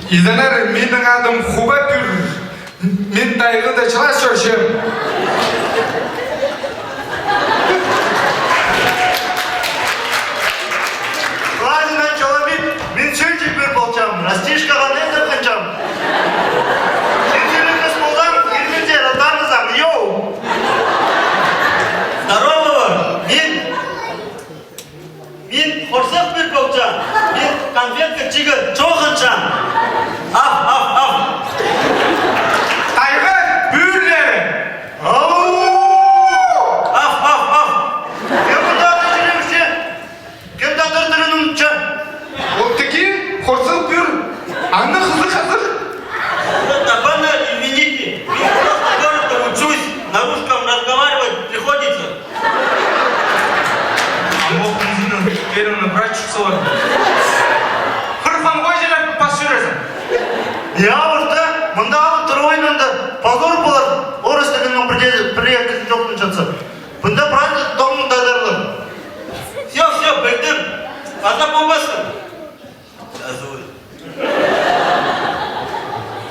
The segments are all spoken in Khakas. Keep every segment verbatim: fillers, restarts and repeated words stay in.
Изеннер, минің адым Хуба Пӱр. Мин тайғада чылас чӧрчем. Ладно, чоловик, мин сӧлҷік пӱр полчам, растишкаға не тырхынчам. Син сӧлемес ползаң, ирмінде ратарызаң, йоу! Здорово, мин Мин хорсых пӱр полчам, мин конфетка чиге чоохынчам. Аф, аф, аф. Тайға пӱрлері. Ау! Аф, аф, аф. Кем мында тіренче? Кем мында тіренче? Ол тігі хорсых пӱр. Аны хызы хазыр. Табана, извините, я просто в городе учусь, на русском разговаривать приходится. А мох музейнің первый прачкасы бар. Хырхан ғой желеп пас чӧрезің. Я, орта, мында алып турбайнаң даа позор полар. Орыс тілінең пір де, пір ікізін чоохтанчатса. Мында правда тоңын тадарлар. Всё, всё, пілдім. Паза полбассың. Газуй.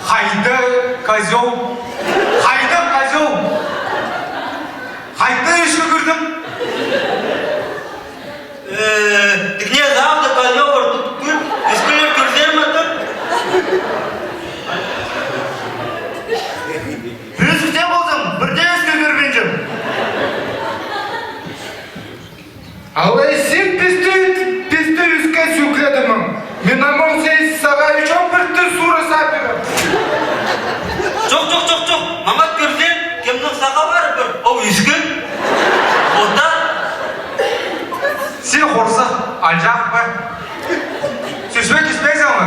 Хайда козёл? Хайда козёл? Хайда ӱскӱ кірдің? Э, тігіне залда козёл пар, тут, тут, ӱскӱлер кӧрзер ме, тут? Пӱзікте ползам, пірдее ӱскӱ кірбинчем. Алай син пісті, пісті ӱскӱ сӱкледімің. Мин амох сағаа ӱчӱн піртір сурас апирам. Чох, чох, чох, чох. Маңат кӧрзе, кемнің сағаа пары пар, ол ӱскӱ. Ота. Син хорсах, алҷах па? Сӧске киспезің ме?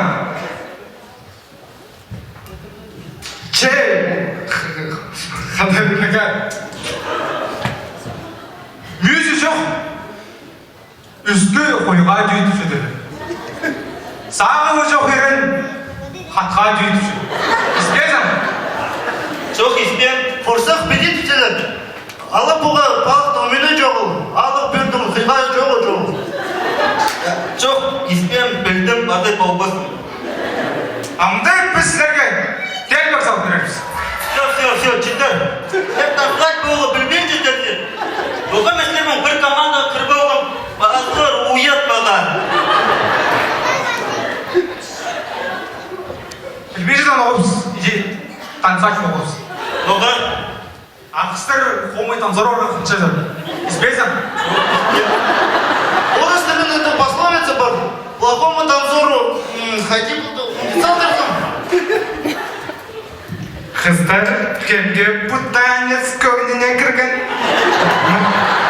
Че, хадабинага. Мӱзі чох. Ӱскӱ хойға тӱдіпчеді. Сағаа чох ирен хатха тӱдіпчеді. Испезің? Чох, испеем. Хорсах піди тӱдіпчелер. Алып пуға палыхтың мӱні чоғыл, алып пӱрдің хыйға чоғы чоғыл. Чох, испеем, пілдім, паза полбассың. Амды піс сірерге тегбір сал пирербіс. Всё, всё, всё, читер. Тек таслать полы пілбинче терзе. Оға мин сірернең пір командаға кіріп алғам, паза уят паза. Пілбинче, оғыс, иди танцевать полғабыс. Оға. Ағыстар хомай танцорға хынчазар. Испезің? Орыс тілінде пословица пар. Плохому танцору, м, ходи, м, салдырдым. Хыстар, кемге пу танец кӧңніне кірген?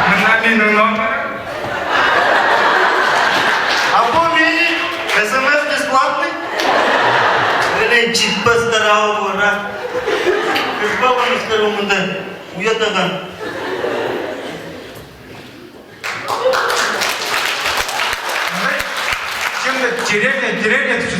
Мына минің номер. А пу минің, СМС бесплатный. Блин, читпестер ау, ура. Кізі полғаныстар омында уятаған. Чем-то деревня, деревня тіпче.